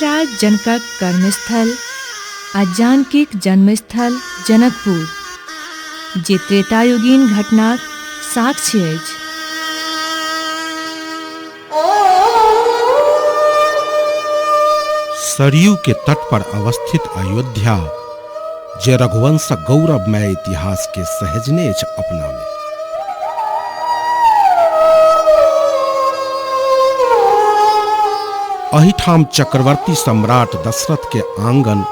महाराज जनकक कर्मस्थल आ जानकीक जन्मस्थल जनकपुर, जे त्रेतायुगीन घटनाक साक्ष्य अछि। सरयू के तट पर अवस्थित अयोध्या, जे रघुवंशक गौरवमय इतिहास के सहेजने अछि अपना में। एहिठाम चक्रवर्ती सम्राट दशरथ के आंगन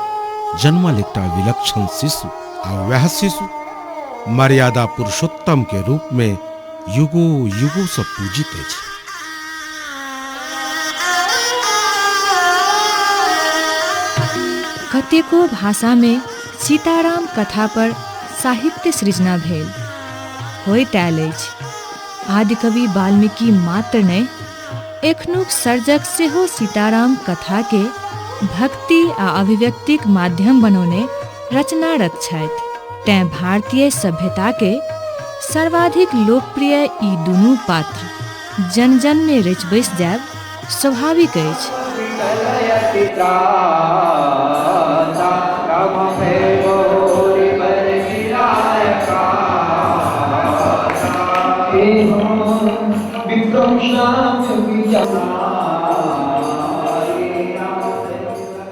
जन्मल एकटा विलक्षण शिशु, आ वएह शिशु मर्यादा पुरुषोत्तम के रूप में युगो युगो से पूजित अछि। कतेको भाषा में सीताराम कथा पर साहित्य सृजना भेल होइत आयल अछि। आदिकवि वाल्मीकि मात्र नहि, एखनुक सर्जक सेहो सीताराम कथा के भक्ति आ अभिव्यक्तिक माध्यम बनौने रचनारत छथि। तेँ भारतीय सभ्यता के सर्वाधिक लोकप्रिय ई दुनू पात्र जन-जन मे रचि बसि जायब स्वाभाविक अछि।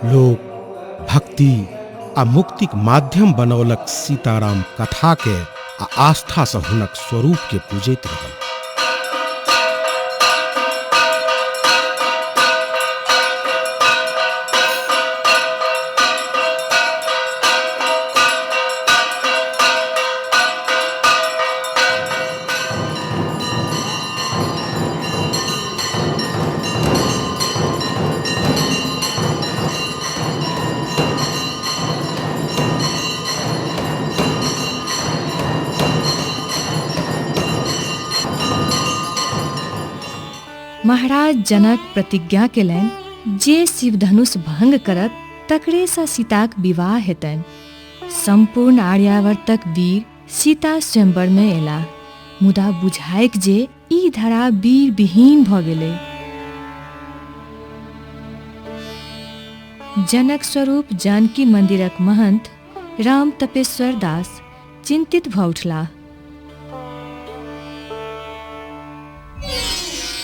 लोक भक्ति आ मुक्तिक माध्यम बनौलक सीताराम कथा के आ आस्था सँ हुनक स्वरूप के पूजैत रहल। महाराज जनक प्रतिज्ञा केलनि जे शिवधनुष भंग करत तकरेसँ सीताक विवाह हेतनि। सम्पूर्ण आर्यावर्तक वीर सीता स्वयंवरमे अयलाह, मुदा बुझाइक जे ई धरा वीर विहीन भऽ गेलै। जनक स्वरूप जानकी मन्दिरक महन्थ राम तपेश्वर दास चिन्तित भऽ उठलाह।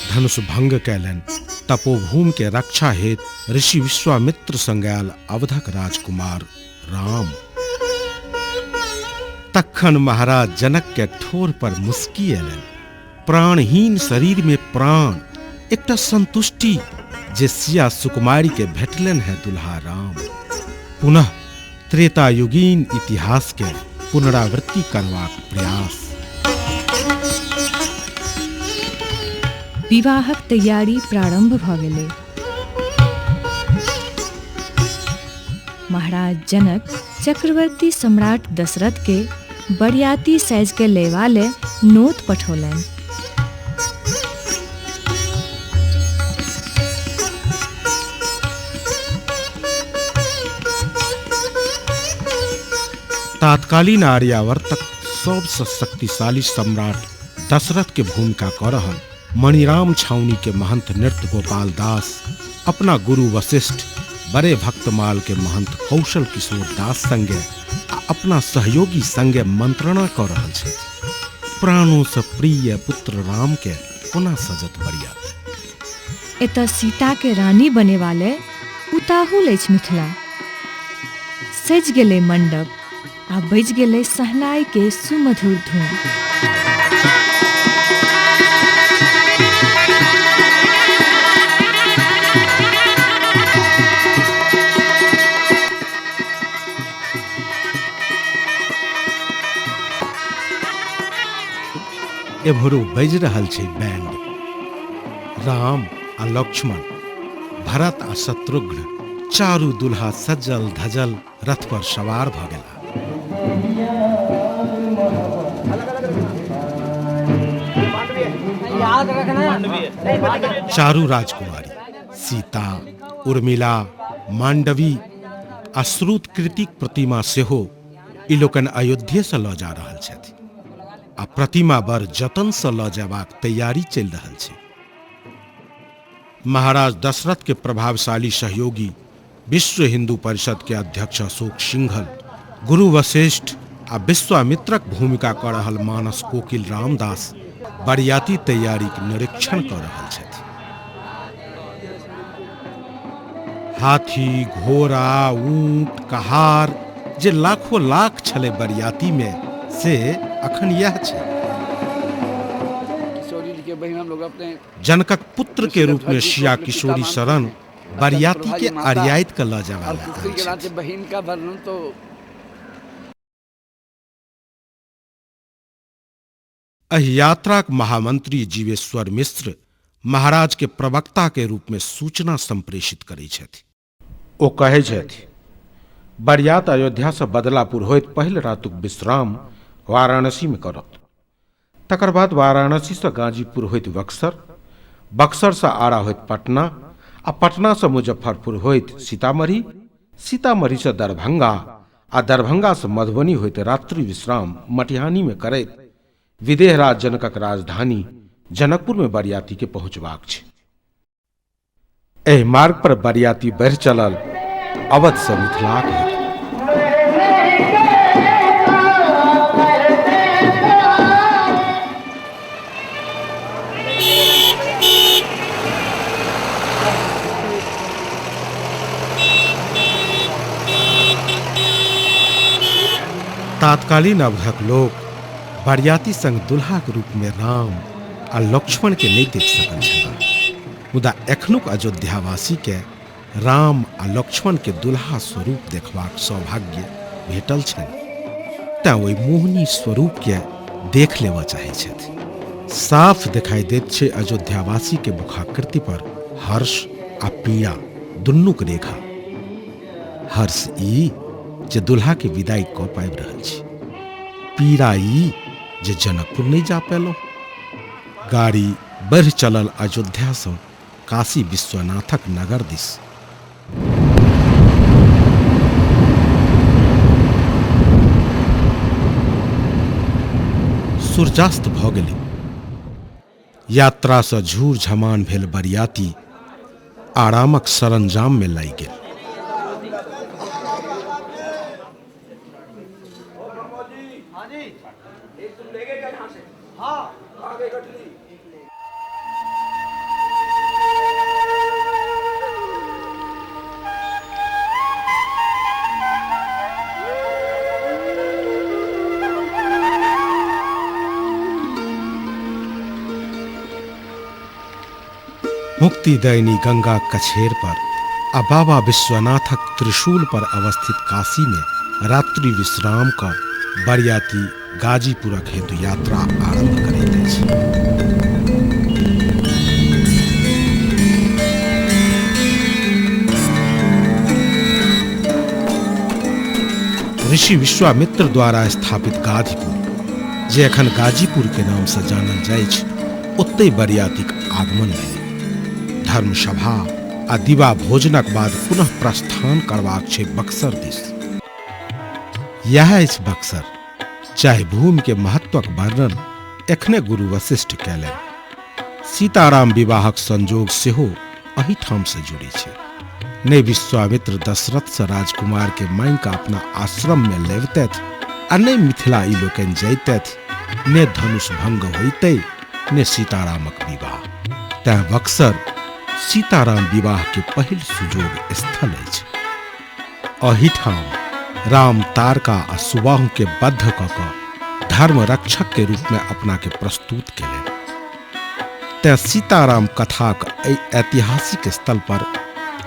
धनुष भंग कयलनि तपोभूमि के रक्षा हेतु ऋषि विश्वामित्र संग आयल अवधक राजकुमार राम। तखन महाराज जनक के ठोर पर मुस्की अयलनि। प्राणहीन शरीर में प्राण, एकटा संतुष्टि जे सिया सुकुमारी के भेटलनि है दुल्हा राम। पुनः त्रेतायुगीन इतिहास के पुनरावृत्ति करबाक प्रयास। विवाहक तैयारी प्रारंभ भ गेलै। महाराज जनक चक्रवर्ती सम्राट दशरथ के बरियाती साजि के लेवा ले नोत पठौलनि। तात्कालीन आर्यावर्तक सबसँ शक्तिशाली सम्राट दशरथ के भूमिका कऽ रहल मणिराम छावनी के महंत नृत्य गोपाल दास अपना गुरु वशिष्ठ बड़े भक्तमाल के महंत कौशल किशोर दास संगे आ अपना सहयोगी संगे मंत्रणा कऽ रहल छथि। प्राणों से प्रिय पुत्र राम के कोना सजत बरियात। एतऽ सीता के रानी बनेबा ले उताहुल अछि मिथिला। सजि गेलै मंडप आ बजि गेलै शहनाई के सुमधुर धुन। एम्हरो बाजि रहल छै बैंड। राम आ लक्ष्मण, भरत आ शत्रुघ्न चारू दुल्हा सजल धजल रथ पर सवार भऽ गेला। चारू राजकुमारी सीता, उर्मिला, मांडवी आ श्रुतकृतिक प्रतिमा सेहो ई लोकनि अयोध्येसँ लऽ जा रहल छथि आ प्रतिमा बड़ जतनसँ लऽ जयबाक तैयारी चलि रहल छै। महाराज दशरथ के प्रभावशाली सहयोगी विश्व हिंदू परिषद के अध्यक्ष अशोक सिंघल, गुरु वशिष्ठ आ विश्वामित्रक भूमिका कऽ रहल मानस कोकिल रामदास बरियाती तैयारीक निरीक्षण कऽ रहल छथि। हाथी, घोड़ा, ऊंट, कहार जे लाखों लाख छलै बरियाती में, से अखन यह छै। किशोरी जी के बहन हम लोग अपने जनकक पुत्र के रूप में शिया किशोरी शरण बरियाती के आर्यायत के लऽ जाबा और लए पुत्री आयल के नाते छथि। बहन का वर्णन तो एहि यात्राक महामंत्री जीवेश्वर मिश्र महाराज के प्रवक्ता के रूप में सूचना संप्रेषित करै छथि। ओ कहै छथि, बरियात अयोध्या से बदलापुर होइत पहिल रातुक विश्राम वाराणसी में करत। तकर बाद वाराणसी से गाजीपुर होइत बक्सर, बक्सर से आरा होइत पटना आ पटना से मुजफ्फरपुर होइत सीतामढ़ी, सीतामढ़ी से दरभंगा आ दरभंगा से मधुबनी होइत रात्रि विश्राम मटिहानी में करैत विदेह राज जनकक राजधानी जनकपुर में बरियाती के पहुंचबाक छै। एहि मार्ग पर बरियाती बढ़ि चलल अवध से मिथिलाक हेतु। तात्कालीन अवधक लोक बरियाती संग दुल्हाक रूप में राम आ लक्ष्मण के नहि देख सकल छलाह, मुदा एखनुक अयोध्यावासी के राम आ लक्ष्मण के दुल्हा स्वरूप देखबाक सौभाग्य भेटल छनि, तें ओहि मोहिनी स्वरूप के देख लेबऽ चाहै छथि। साफ देखाई दैत छै अयोध्यावासी के मुखाकृति पर हर्ष आ पीड़ा दुनूक रेखा। हर्ष ई जे दुल्हा के विदाई कऽ पाबि रहल छी, पीड़ा ई जे जनकपुर नहि जा पेलहुँ। गाड़ी बढ़ि चलल अयोध्या सँ काशी विश्वनाथक नगर दिस। सूर्यास्त भऽ गेलै। यात्रा सँ झूर झमान भेल बरियाती आरामक सरंजाम में लागि गेल। मुक्तिदायिनी गंगा कछेर पर आ बाबा विश्वनाथक त्रिशूल पर अवस्थित काशी में रात्रि विश्राम क बरियाती गाजीपुरक हेतु यात्रा आरंभ करैत अछि। ऋषि विश्वामित्र द्वारा स्थापित गाधीपुर, जे एखन गाजीपुर के नाम से जानल जाइछ, ओतहि बरियातीक आगमन भेल। धर्मसभा आ दिवा भोजनक बाद पुनः प्रस्थान करबाक छै बक्सर दिस। यह अछि बक्सर, जाहि भूमि के महत्वक वर्णन एखने गुरु वशिष्ठ कयलनि। सीताराम विवाहक संजोग सेहो एहिठाम से जुड़ै छै। ने विश्वामित्र दशरथ से राजकुमार के मांगि कऽ अपना आश्रम में लेबतथि आ ने मिथिला ई लोकनि जैतथि, ने धनुष भंग होइतै ने सीतारामक विवाह। तैं बक्सर सीताराम विवाह के पहिल सुजोग स्थल अछि। एहिठाम राम तारका आ सुबाहु के बद्ध कऽ कऽ धर्म रक्षक के रूप में अपना के प्रस्तुत केलनि। तैं सीताराम कथाक एहि ऐतिहासिक स्थल पर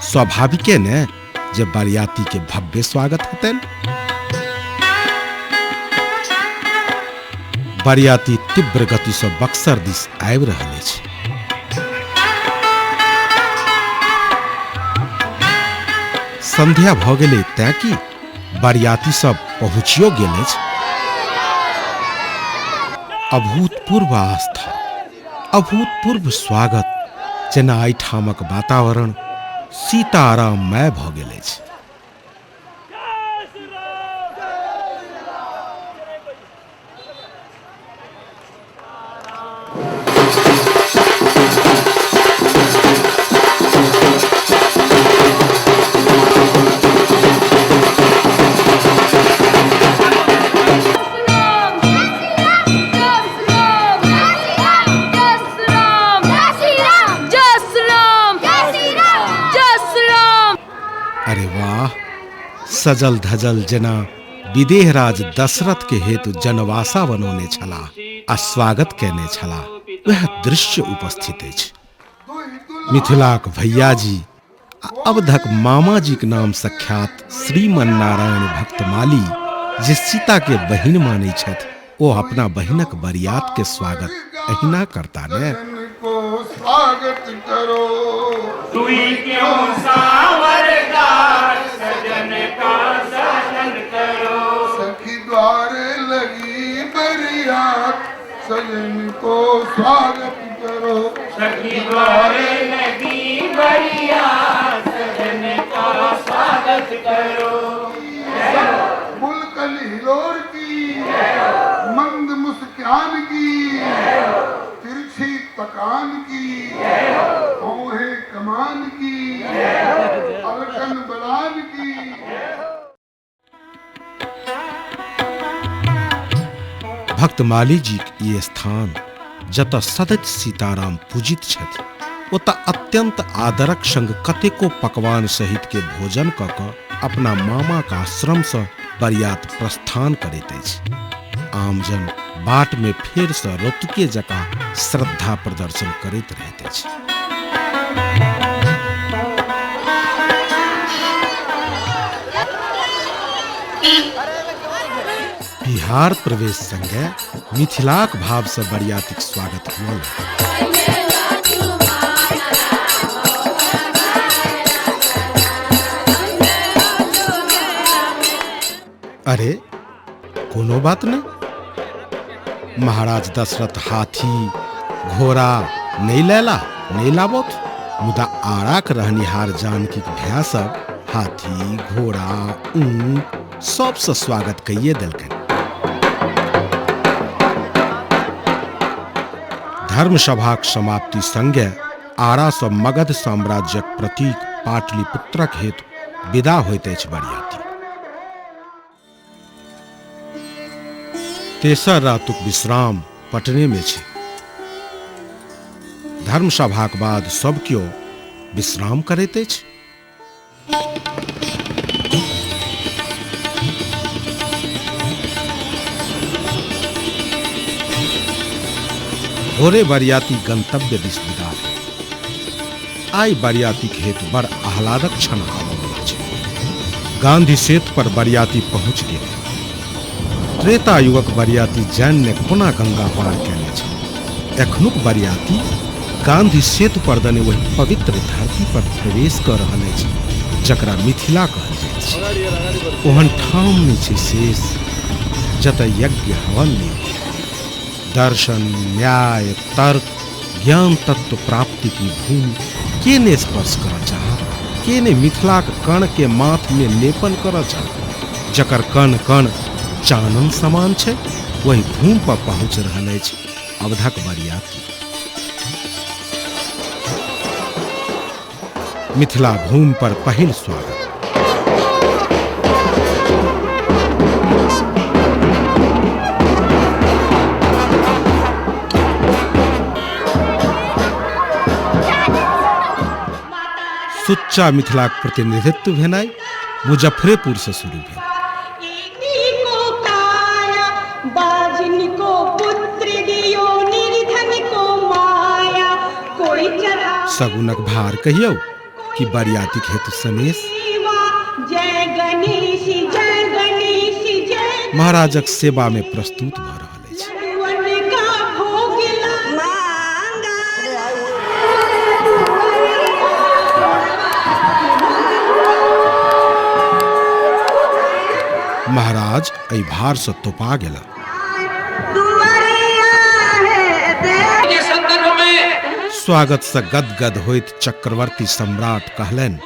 स्वाभाविके ने जे बरियाती के भव्य स्वागत हेतनि। बरियाती तीव्र गति से बक्सर दिस आबि रहल अछि। संध्या भऽ गेलै तैं कि बरियाती सब पहुँचियो गेल अछि। अभूतपूर्व आस्था, अभूतपूर्व स्वागत, जेना एहिठामक वातावरण सीताराममय भऽ गेल अछि। सजल धजल जेना विदेहराज दशरथ के हेतु जनवासा बनौने छलाह आ स्वागत केने छलाह, वएह दृश्य उपस्थित अछि। मिथिलाक भैयाजी आ अवधक मामाजीक नामसँ ख्यात श्रीमन नारायण भक्तमाली जे सीता के बहिन मानै छथि, ओ अपना बहिनक बरियात के स्वागत एहिना करता ने। को स्वागत करो। दुई क्यों सावर गार सजन का सजन करो। सखी द्वारे लगी बरियात सजन को स्वागत करो। सखी द्वारे लगी बरियात सजन का स्वागत करो। बुलकल हिलोर की, मंद मुस्कान की, तिरछी तकान की, भौहें कमान की, अलकन बलान की। भक्तमाली जीक ई स्थान जतऽ सदति सीताराम पूजित छथि, ओतऽ अत्यंत आदरक संग कतेको पकवान सहित के भोजन कऽ कऽ अपना मामाक आश्रमसँ बरियात प्रस्थान करैत अछि। आमजन बाट में फेरसँ रतुके जकाँ श्रद्धा प्रदर्शन करैत रहैत अछि। बिहार प्रवेश संगे मिथिलाक भावसँ बरियातीक स्वागत हुअ लागल। अरे कोनो बात नहीं, महाराज दशरथ हाथी घोड़ा नहीं लेला नहीं लाबोथ, मुदा आराक रहनिहार जानकीक भैया सब हाथी घोड़ा ऊँट सबसँ स्वागत कइए देलकनि। धर्मसभाक समाप्ति संगे आरासँ मगध साम्राज्यक प्रतीक पाटलिपुत्रक हेतु विदा होइत अछि बरियाती। तेसर रातुक विश्राम पटने में छै। धर्मसभाक बाद सब केओ विश्राम करैत अछि। भोरे बरियाती गंतव्य दिस विदा भेल। आइ बरियातीक हेतु बड़ आह्लादक क्षण आबयवला छै। गांधी सेतु पर बरियाती पहुँच गेल। त्रेता युगक बरियाती जैन ने कोना गंगा पार केने छल, एखनुक बरियाती गांधी सेतु पर दने ओहि पवित्र धरती पर प्रवेश कऽ रहल अछि जकरा मिथिला कहल जाइत छै। ओहन ठाम नहि छै शेष जतय यज्ञ हवन नहि हो। दर्शन, न्याय, तर्क, ज्ञान तत्व प्राप्ति की भूमि के ने स्पर्श करऽ चाहत, के ने मिथिलाक कण के माथ में लेपन करऽ चाहत, जकर कण कण चानन समान छै, वही भूमि पर पहुँच रहल अछि अवधक बरियाती। मिथिला भूमि पर पहिल स्वागत। सुच्चा मिथिलाक प्रतिनिधित्व भेनाइ मुजफ्फरेपुर से शुरू भेल। सगुनक भार कहियौ कि बरियातीक हेतु सनेस। महाराजक सेवा में प्रस्तुत भऽ रहल अछि। महाराज एहि भार से तोपा गेला। स्वागत से गदगद होइत चक्रवर्ती सम्राट कहलनि,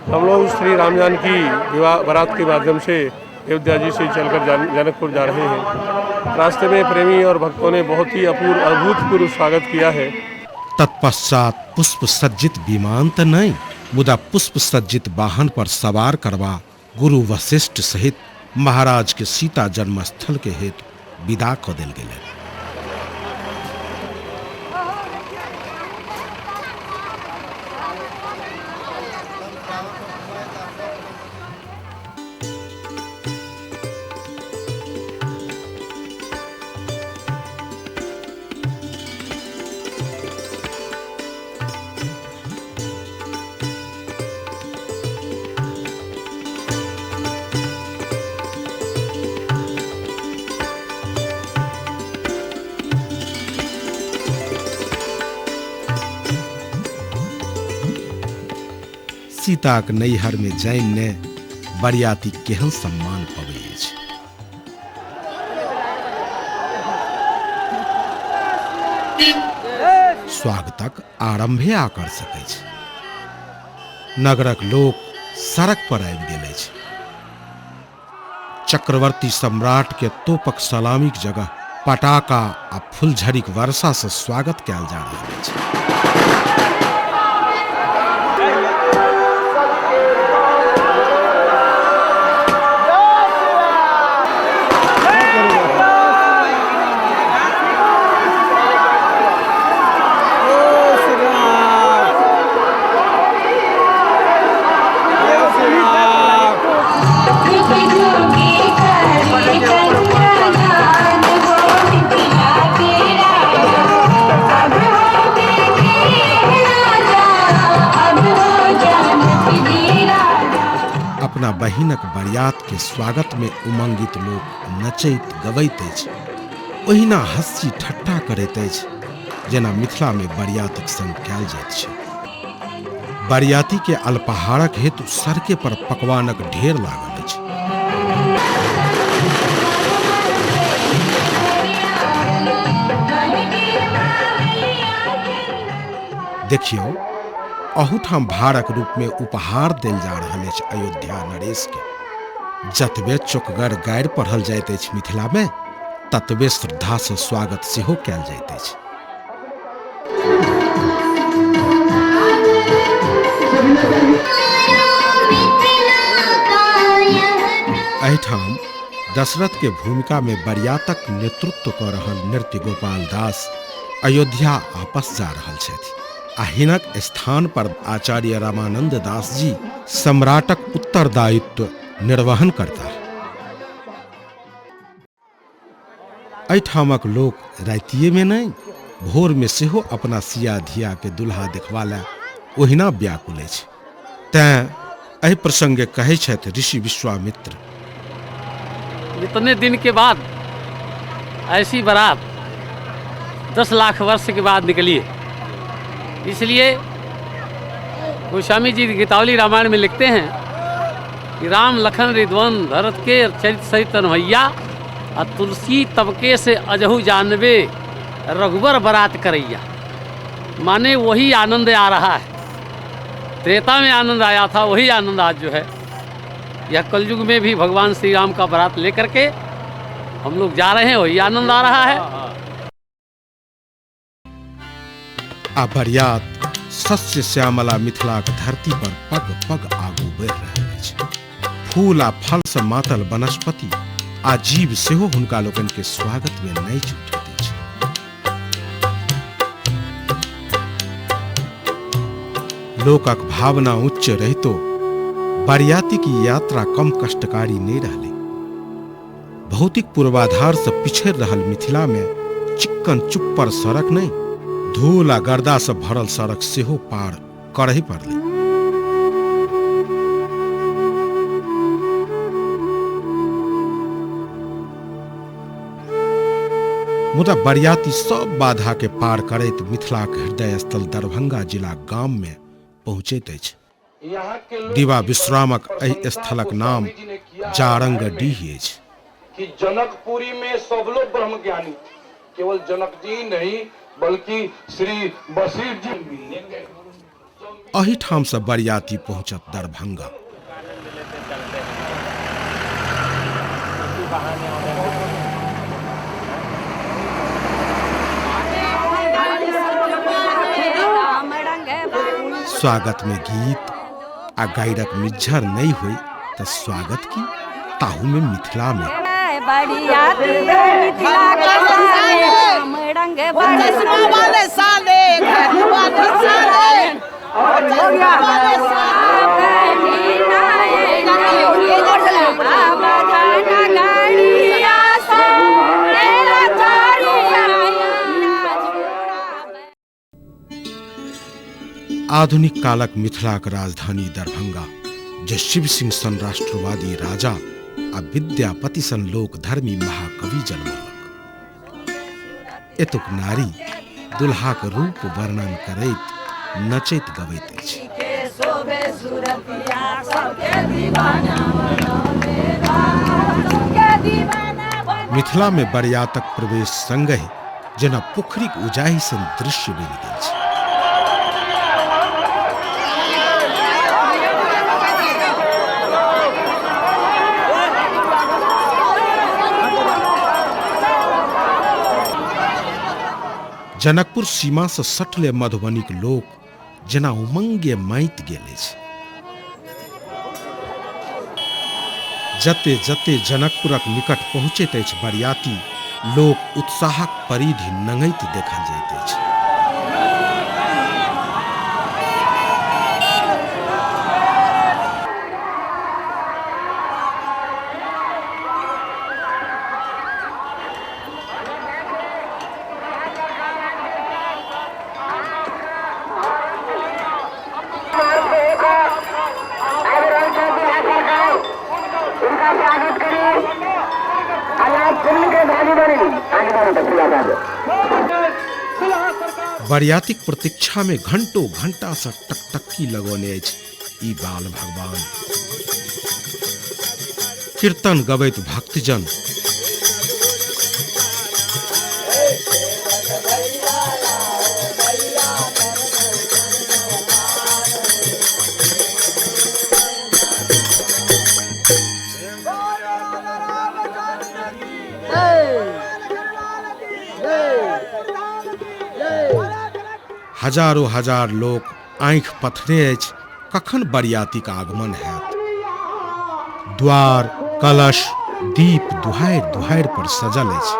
हम लोग श्री राम जानकी विवाह बारात के माध्यम से अयोध्या जी से चलकर जनकपुर जा रहे हैं। रास्ते में प्रेमी और भक्तों ने बहुत ही अपूर्व अभूतपूर्व स्वागत किया है। तत्पश्चात पुष्प सज्जित विमान त नहीं, मुदा पुष्प सज्जित वाहन पर सवार करवा गुरु वशिष्ठ सहित महाराज के सीता जन्मस्थल के हेतु विदा क देल गेलनि। सीताक नैहर में जानि ने बरियाती केहन सम्मान पबै अछि। स्वागतक आरंभे आकर्षक अछि। नगरक लोक सड़क पर आबि गेल अछि। चक्रवर्ती सम्राट के तोपक सलामीक जगह पटाखा आ फुलझड़ीक वर्षा से स्वागत कयल जा रहल अछि। अपना बहिनक बरियात के स्वागत में उमंगित लोक नचैत गबैत अछि, ओहिना हँसी ठट्टा करैत अछि जेना मिथिला में बरियातक संग कयल जाइत छै। बरियाती के अल्पाहारक हेतु सड़के पर पकवानक ढेर लागल अछि। देखियौ, अहूठाम भारक रूप में उपहार देल जा रहल अछि अयोध्या नरेश के। जतबे चोकगर गारि पढ़ल जाइत अछि मिथिला में, ततबे श्रद्धा से स्वागत सेहो कयल जाइत अछि। एहिठाम दशरथ के भूमिका में बरियातक नेतृत्व कऽ रहल नृत्य गोपाल दास अयोध्या आपस जा रहल छथि आ हिनक स्थान पर आचार्य रामानंद दास जी सम्राटक उत्तरदायित्व निर्वहन करता। एहिठामक लोक रातिये में नहीं, भोर में सेहो अपना सिया धिया के दुल्हा देखबा लए ओहिना व्याकुल अछि। तैं एहि प्रसंगे कहै छथि ऋषि विश्वामित्र, इतने दिन के बाद ऐसी बारात 10 लाख वर्ष के बाद निकली है। इसलिए गोस्वामी जी गीतावली रामायण में लिखते हैं कि राम लखन रिद्वन भरत के चरित सहित अनभैया और तुलसी तबके से अजहु जानवे रघुबर बरात करैया। माने वही आनंद आ रहा है, त्रेता में आनंद आया था, वही आनंद आज जो है यह कलयुग में भी भगवान श्री राम का बारात लेकर के हम लोग जा रहे हैं, वही आनंद आ रहा है। आ बरियात शस्य श्यामला मिथिलाक धरती पर पग पग आगू बढ़ि रहल अछि। फूल आ फल से मातल वनस्पति आ जीव सेहो हुनका लोकनि के स्वागत में नाचि उठैत अछि। लोकक भावना उच्च रहितो बरियाती की यात्रा कम कष्टकारी नहीं रहलै। भौतिक पूर्वाधार से पिछड़ रहल मिथिला में चिक्कन चुप्पर सड़क नहीं, धूल आ गर्दा से भरल सड़क सेहो पार करही पड़लै। मुदा बरियाती सब बाधा के पार करैत मिथिलाक हृदय स्थल दरभंगा जिला गाम में पहुँचैत अछि। दिवा विश्रामक एहि स्थलक नाम जारंगडीह अछि। कि जनकपुरी में सब लोग ब्रह्मज्ञानी थे, केवल जनक जी नहीं बल्कि श्री वशिष्ठ जी मिलने गए। एहिठाम से बरियाती पहुँचत दरभंगा। स्वागत में गीत आ गायरक मिज्झर नहीं हुई तो स्वागत की, ताहू में मिथिला में। आधुनिक कालक मिथिलाक राजधानी दरभंगा, जे शिव सिंह सन राष्ट्रवादी राजा आ विद्यापति सन लोकधर्मी महाकवि जन्मलक। एतुक नारी दुल्हाक रूप वर्णन करैत नचैत गबैत अछि। शोभे सुरतिया सबके दीवाना बनौले बा, सबके दीवाना बनौले। मिथिला में बरियातक प्रवेश संगहि जेना पोखरिक उजाहि सन दृश्य बनि गेल छै। जनकपुर सीमा से सटले मधुबनीक लोक जेना उमंगे माइत गेल अछि। जते जते जनकपुरक निकट पहुँचैत अछि बरियाती, लोक उत्साहक परिधि नंगैत देखल जाइत अछि। बरियातीक प्रतीक्षा में घंटों घंटा से टकटकी लगौने अछि ई बाल भगवान। कीर्तन गबैत भक्तजन हजारों हजार लोक आँखि पथने अछि कखन बरियातीक आगमन हैत। द्वार कलश दीप दुहारि दुहारि पर सजल अछि।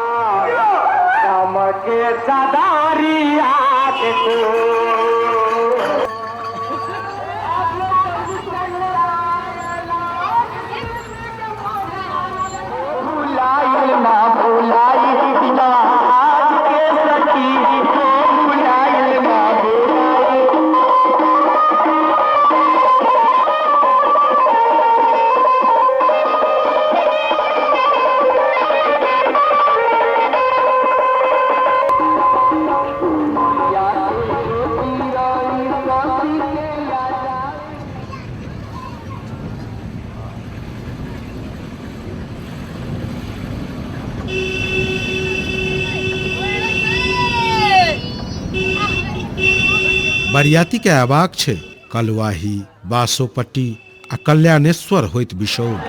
बरियाती के अबाक छै कलुआही, बासोपट्टी आ कल्याणेश्वर होइत बिशौल।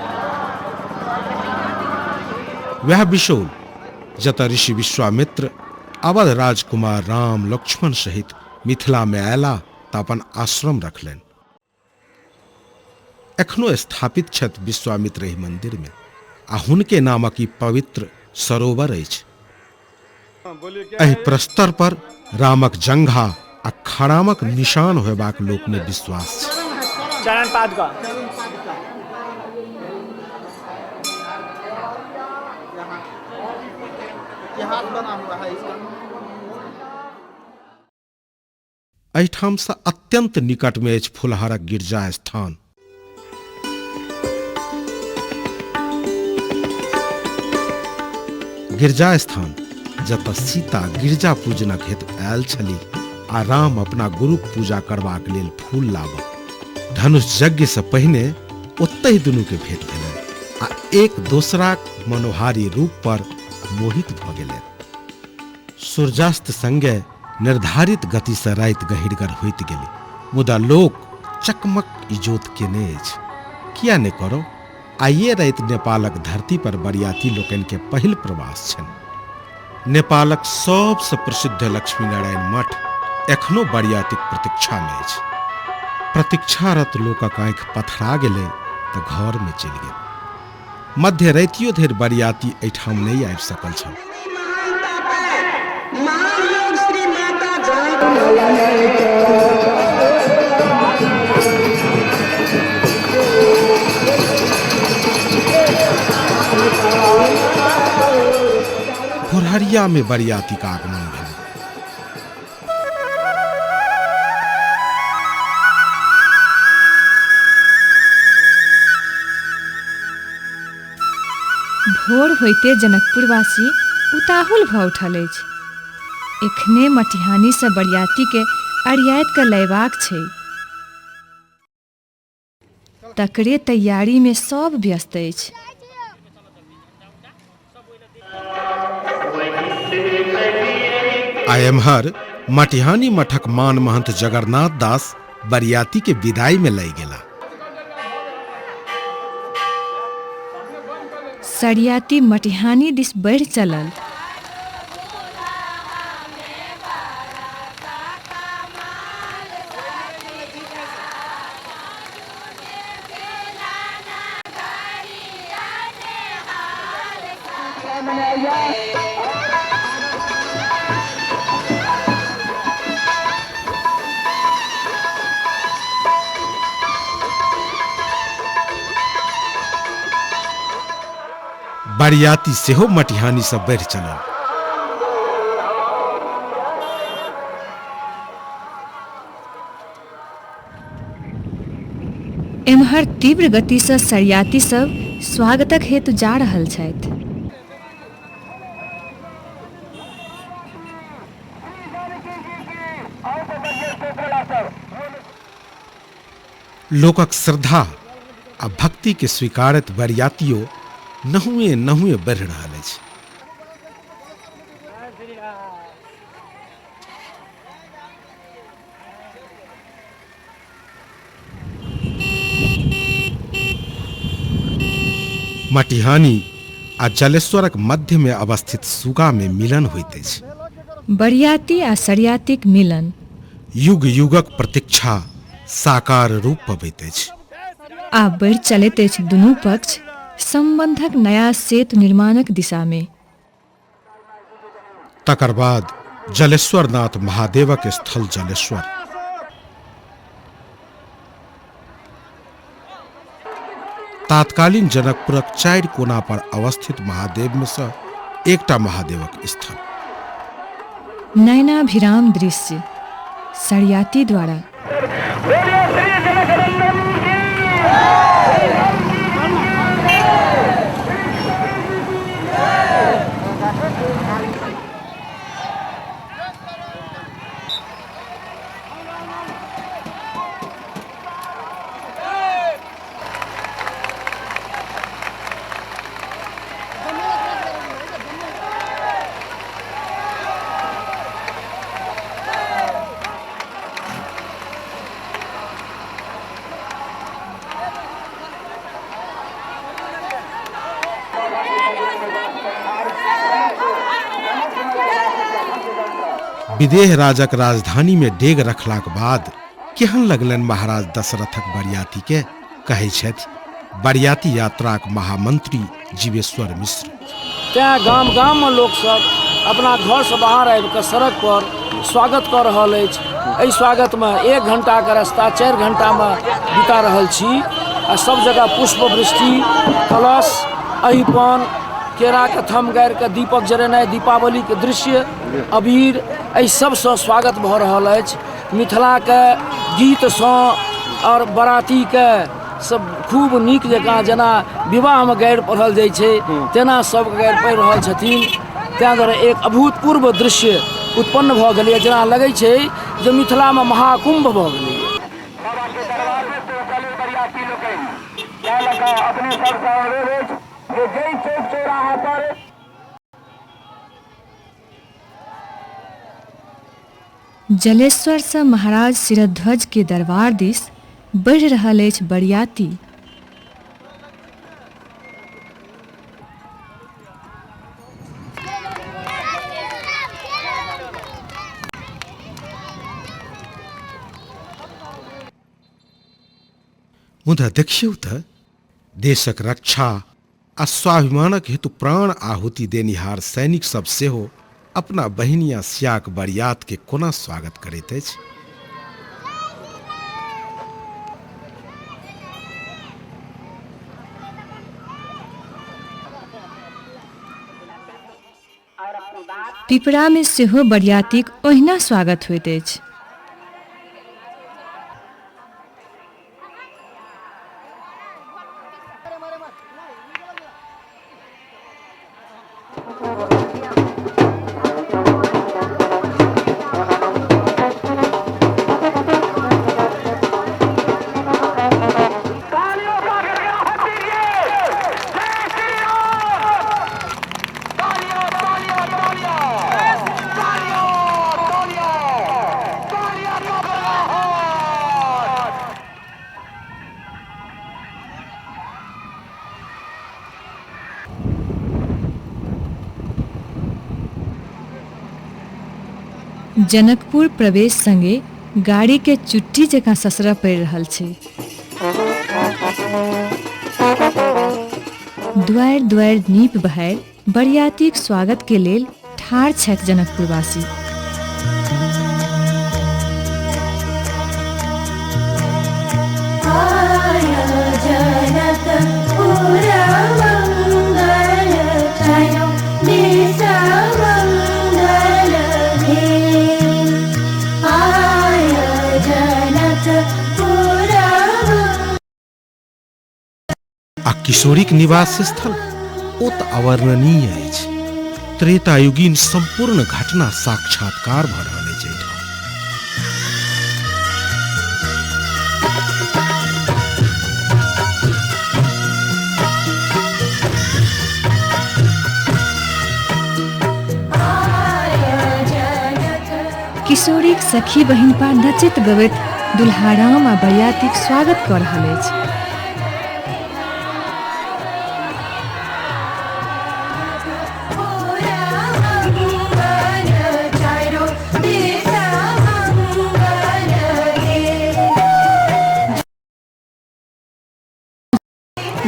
वह बिशौल जतऽ ऋषि विश्वामित्र अवध राजकुमार राम लक्ष्मण सहित मिथिला में अयला तऽ अपन आश्रम रखलनि। एखनो स्थापित छथि विश्वामित्र एहि मंदिर में आ हुनके नामक ई पवित्र सरोवर अछि। एहि प्रस्तर पर रामक जंघा आ खड़ामक निशान होयबाक लोक में विश्वास छै। चरण पादुका एहिठाम से अत्यंत निकट में अछि फुलहरक गिरजा स्थान। गिरजा स्थान जतऽ सीता गिरजा पूजनक हेतु आयल छली आ राम अपना गुरुक पूजा करबाक लेल फूल लाबऽ धनुष यज्ञ से पहिने ओतहि दुनू के भेंट भेलनि आ एक दोसराक मनोहारी रूप पर मोहित भऽ गेलनि। सूर्यास्त संगे निर्धारित गति से राति गहिरगर होइत गेलै, मुदा लोक चकमक इजोत केने अछि। किया नहि करो, आइए राति नेपालक धरती पर बरियाती लोकनि के पहिल प्रवास छनि। नेपालक सबसँ प्रसिद्ध लक्ष्मीनारायण मठ एखनो बरियातीक प्रतीक्षा में अछि। प्रतीक्षारत लोकक आँखि पथरा गेलै तऽ घर में चलि गेल। मध्य रातियो धरि बरियाती एहिठाम नहि आबि सकल छल। भोरहरिया में बरियातीक आगमन भेल। भोर होइते जनकपुरवासी उताहुल भऽ उठल अछि। एखने मटिहानीसँ बरियातीके अरियाइत कऽ लयबाक छै। तकरे तैयारीमे सभ व्यस्त अछि। आ एम्हर मटिहानी मठक मान महंत जगन्नाथ दास बरियाती के विदाई में लय गेला। सरियाती मटिहानी दिस बढ़ि चलल। बरियाती सेहो मटिहानी से बढ़ि चलल। एम्हर तीव्र गतिसँ सरियाती सब स्वागतक हेतु जा रहल छथि। लोकक श्रद्धा आ भक्ति के स्वीकारत बरियातियो नहुए नहुए बढ़ि रहल अछि। मटिहानी आ जलेश्वरक मध्य में अवस्थित सुगा में मिलन होइत अछि। बरियाती आ सरियातीक मिलन युग युगक प्रतीक्षा साकार रूप पबैत अछि। आ बढ़ि चलैत अछि दुनू पक्ष सम्बन्धक नया सेतु निर्माणक दिशामे। तकर बाद जलेश्वरनाथ महादेवक स्थल जलेश्वर। तात्कालीन जनकपुरक 4 कोना पर अवस्थित महादेव में से एकटा महादेवक स्थल। नयनाभिराम दृश्य सरियाती द्वारा। विदेह राजक राजधानी में डेग रखलाक बाद केहन लगलनि महाराज दशरथक बरियाती के, कहै छथि बरियाती यात्राक महामंत्री जीवेश्वर मिश्र। तैं गाम गाममे लोकसभ अपना घरसँ बाहर आबि कऽ सड़क पर स्वागत कऽ रहल अछि। एहि स्वागतमे 1 घंटाके रास्ता 4 घंटामे बिता रहल छी आ सब जगह पुष्पवृष्टि, कलश, अहिपन, केराके थम गाड़ि कऽ दीपक जरेनाइ, दीपावलीके दृश्य, अबीर, एहि सबसँ स्वागत भऽ रहल अछि। मिथिलाके गीतसँ आओर बरातीके सब खूब नीक जकाँ जेना विवाहमे गारि पढ़ल जाइ छै तेना सब गारि पढ़ि रहल छथिन। ताहि दुआरे एक अभूतपूर्व दृश्य उत्पन्न भऽ गेलैए, जेना लगै छै जे मिथिलामे महाकुम्भ भऽ गेलैए। जलेश्वर से महाराज सिरध्वज के दरबार दिस बढ़ि रहल अछि बरियाती। मुदा देखियौ तऽ देशक रक्षा आ स्वाभिमानक हेतु प्राण आहुति देनिहार सैनिक सब सेहो अपना बहिनिया सियाक बरियात के कोना स्वागत करैत अछि। पिपरा में सेहो बरियातीक ओहिना स्वागत होइत अछि। जनकपुर प्रवेश संगे गाड़ी के चुट्टी जकाँ ससरऽ पड़ि रहल छै। दुआरि दुआरि नीप बहारि बरियातीक स्वागत के लेल ठाढ़ छथि जनकपुरवासी। आ किशोरीक निवास स्थल ओ तऽ अवर्णनीय अछि। त्रेतायुगीन सम्पूर्ण घटना साक्षात्कार भऽ रहल अछि एहिठाम। किशोरीक सखी बहिनपा नचैत गबैत दुल्हाराम आ बरियातीक स्वागत कऽ रहल अछि।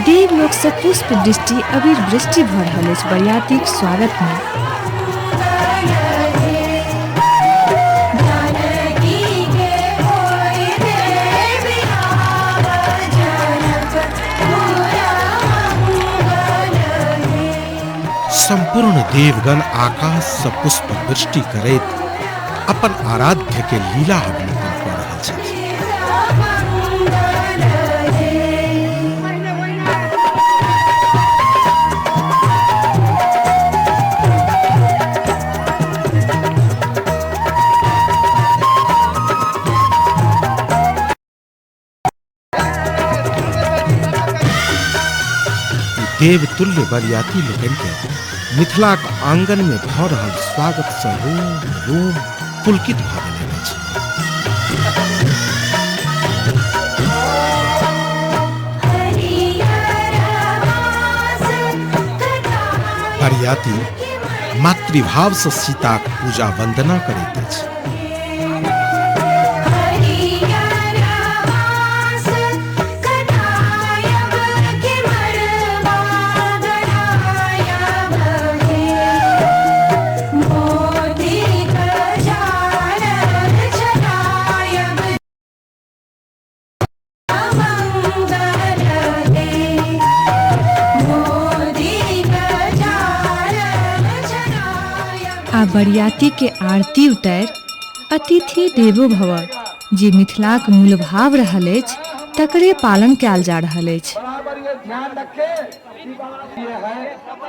देवलोकसँ पुष्प दृष्टि अबीर वृष्टि भऽ रहल अछि बरियातीक स्वागतमे। सम्पूर्ण देवगण आकाश सँ पुष्प वृष्टि करैत अपन आराध्य के लीला अवलोकन कऽ रहल छथि। देवतुल्य बरियाती लोकनि के मिथिलाक आंगन में भऽ रहल स्वागत सँ रोम रोम पुलकित भऽ गेलनि अछि। बरियाती मातृभाव सँ सीताक पूजा वंदना करैत अछि। आ बरियाती के आरती उतारि अतिथि देवो भव जे मिथिलाक मूल भाव रहल अछि तकरे पालन कयल जा रहल अछि। बराबर ये ध्यान रखे ये है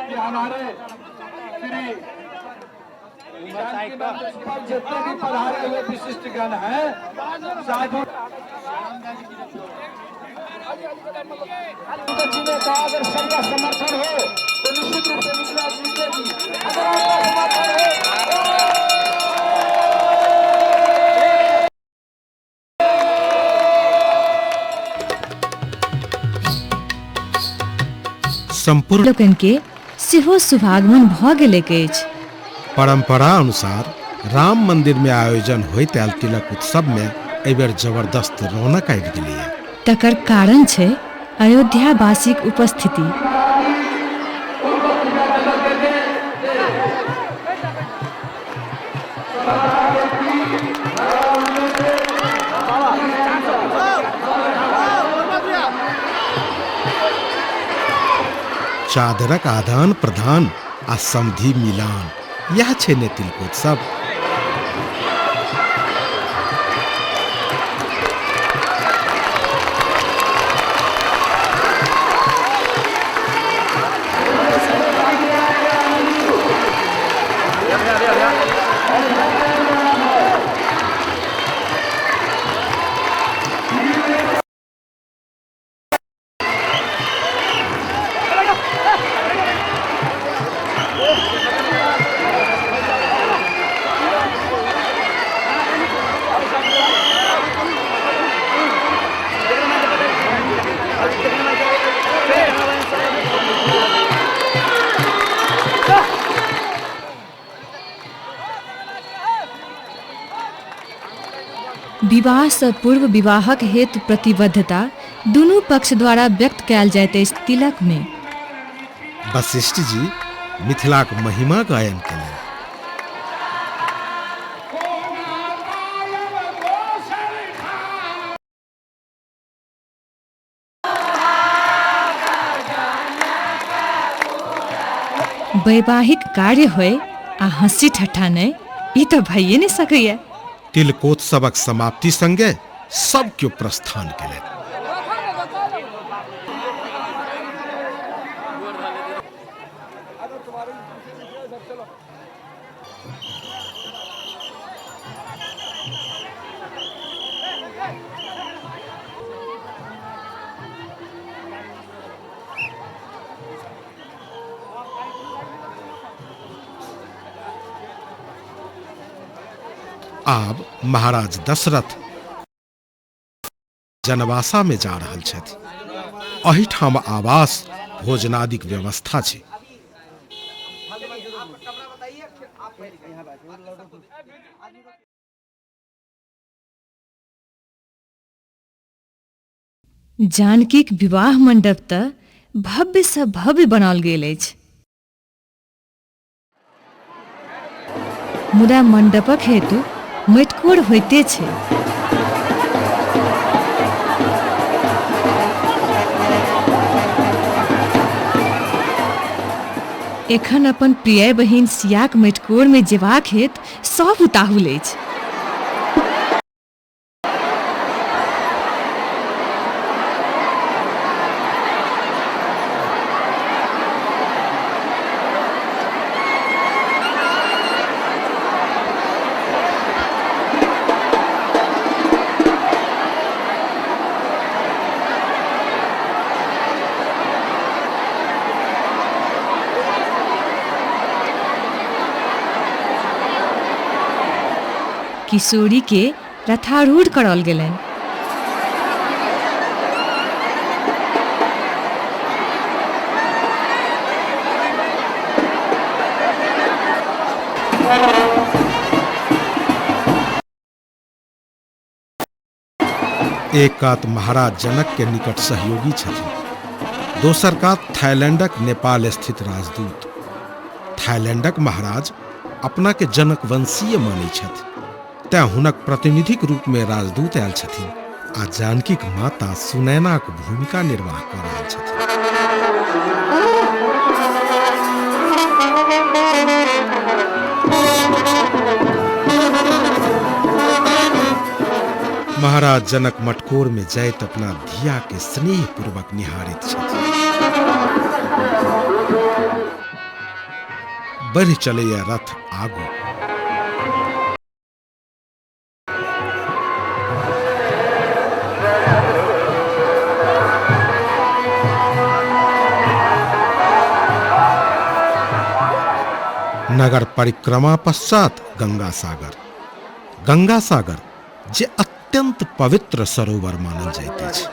कि हमारे श्री जितने भी पधारे हुए विशिष्ट गण हैं साधु जी ने कहा अगर सबका समर्थन हो तो निश्चित रूप से मिथिला जीतेगी। अगर आपका समर्थन हो। सम्पूर्ण लोकनि के सेहो शुभागमन भऽ गेलैक अछि। परंपरा अनुसार राम मंदिर में आयोजन होइत आयल तिलक उत्सव में एहि बेर जबरदस्त रौनक आबि गेलैए। तकर कारण छै अयोध्यावासीक उपस्थिति। चादरक आदान प्रदान आ समधि मिलान इएह छै ने तिलकोत्सव। विवाहसँ पूर्व विवाहक हेतु प्रतिबद्धता दुनू पक्ष द्वारा व्यक्त कयल जाइत अछि तिलकमे। वशिष्ठ जी मिथिलाक महिमा गायन केलनि। वैवाहिक कार्य होय आ हँसी ठट्ठा नहि, ई तऽ भइए नहि सकैए। तिलकोत्सवक समाप्ति संगे सब केओ प्रस्थान केलनि। आब महाराज दशरथ जनवासा में जा रहल छथि। एहिठाम आवास भोजनादिक व्यवस्था छै। जानकीक विवाह मंडप तऽ भव्यसँ भव्य बनाओल गेल अछि। मुदा मंडपक हेतु मटिकोर होइते छै। एखन अपन प्रिय बहिन सियाक मटिकोरमे जेबाक हेतु सभ उताहुल अछि। किशोरी के रथारूढ़ कराओल गेलनि। एक कात महाराज जनक के निकट सहयोगी छथिन, दोसर कात थाईलैंडक नेपाल स्थित राजदूत। थाईलैंडक महाराज अपना के जनकवंशीय मानै छथि, तें हुनक प्रतिनिधिक रूप में राजदूत आयल छथिन आ जानकीक माता सुनैनाक भूमिका निर्वाह कऽ रहल छथिन। महाराज जनक मटकोर में जाइत अपना धिया के स्नेह पूर्वक निहारित छथि। बढ़ि चलैया रथ आगू। नगर परिक्रमा पश्चात गंगा सागर। गंगा सागर जे अत्यंत पवित्र सरोवर मानल जाइत अछि।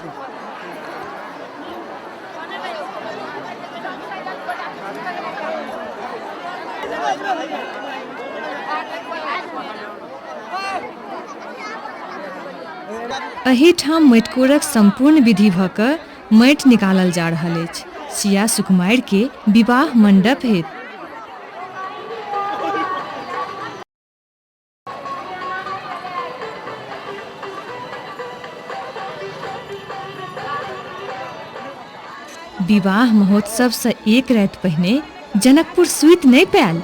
एहिठाम मटिकोरक सम्पूर्ण विधि भऽ कऽ माटि निकालल जा रहल अछि सिया सुकुमारि के विवाह मंडप हेतु। विवाह महोत्सवसँ एक राति पहिने जनकपुर सुति नहि पायल।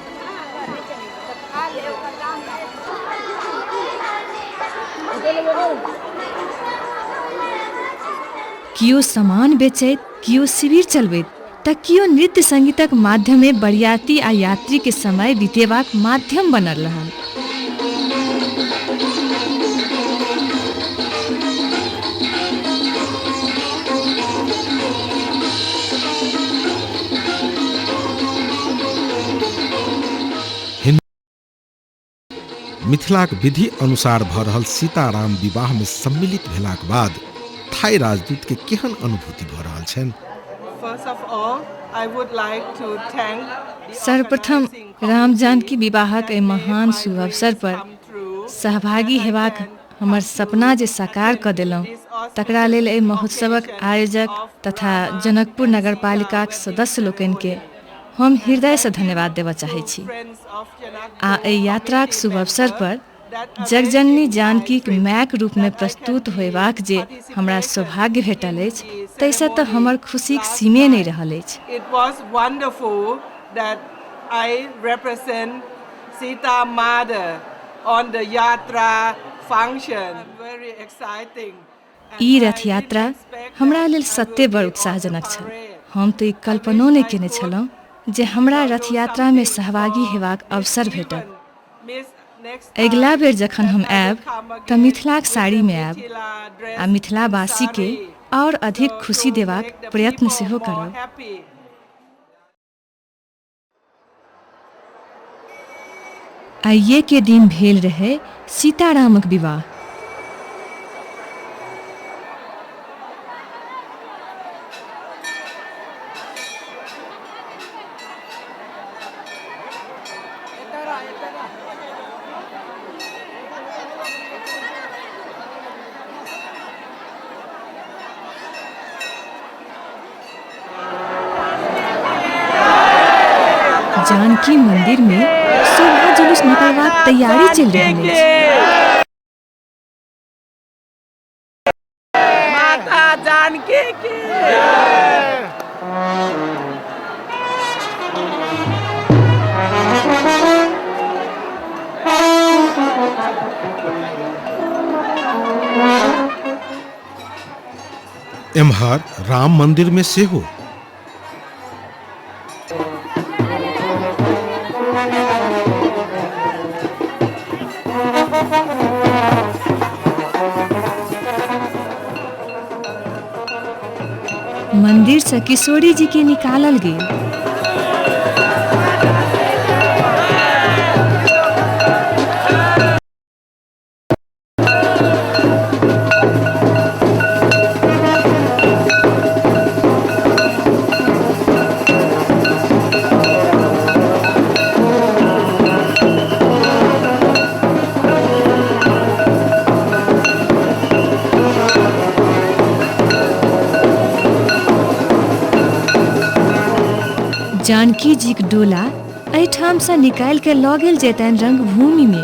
कियो सामान बेचैत, कियो शिविर चलबैत तऽ कियो नृत्य संगीतक माध्यमे बरियाती आ यात्री के समय बितेबाक माध्यम बनल रहल। मिथिलाक विधि अनुसार भऽ रहल सीताराम विवाह में सम्मिलित भेलाक बाद थाई राजदूत के केहन अनुभूति भऽ रहल छनि? सर्वप्रथम राम जानकी विवाहक एहि महान शुभ अवसर पर सहभागी हेबाक हमर सपना जे साकार कऽ देलहुँ तकरा लेल एहि महोत्सवक आयोजक तथा जनकपुर नगरपालिकाक सदस्य लोकनिके हम हृदयसँ धन्यवाद देबऽ चाहै छी आ एहि यात्राक शुभ अवसर पर जगजननी जानकीक मायक रूपमे प्रस्तुत होयबाक जे हमरा सौभाग्य भेटल अछि ताहिसँ तऽ हमर खुशीक सीमे नहि रहल अछि। It was wonderful that I represent Sita mother on the yatra function. Very exciting. ई रथ यात्रा हमरा लेल सत्ते बड़ उत्साहजनक छल। हम तऽ ई कल्पनो नहि केने छलहुँ जे हमरा रथ यात्रामे सहभागी हेबाक अवसर भेटत। अगिला बेर जखन हम आयब तऽ मिथिलाक साड़ीमे आयब आ मिथिलावासीके आओर अधिक खुशी देबाक प्रयत्न सेहो करब। आइए के दिन भेल रहै सीतारामक विवाह। जानकी मंदिर में शोभा जुलूस निकलबाक तैयारी चलि रहल अछि। माता जानकी की। एम्हर राम मंदिर में सेहो मंदिर से किशोरी जी के निकालल गेल। जानकी जीक डोला एहिठामसँ निकालि के लऽ गेल जेतनि रंगभूमि में।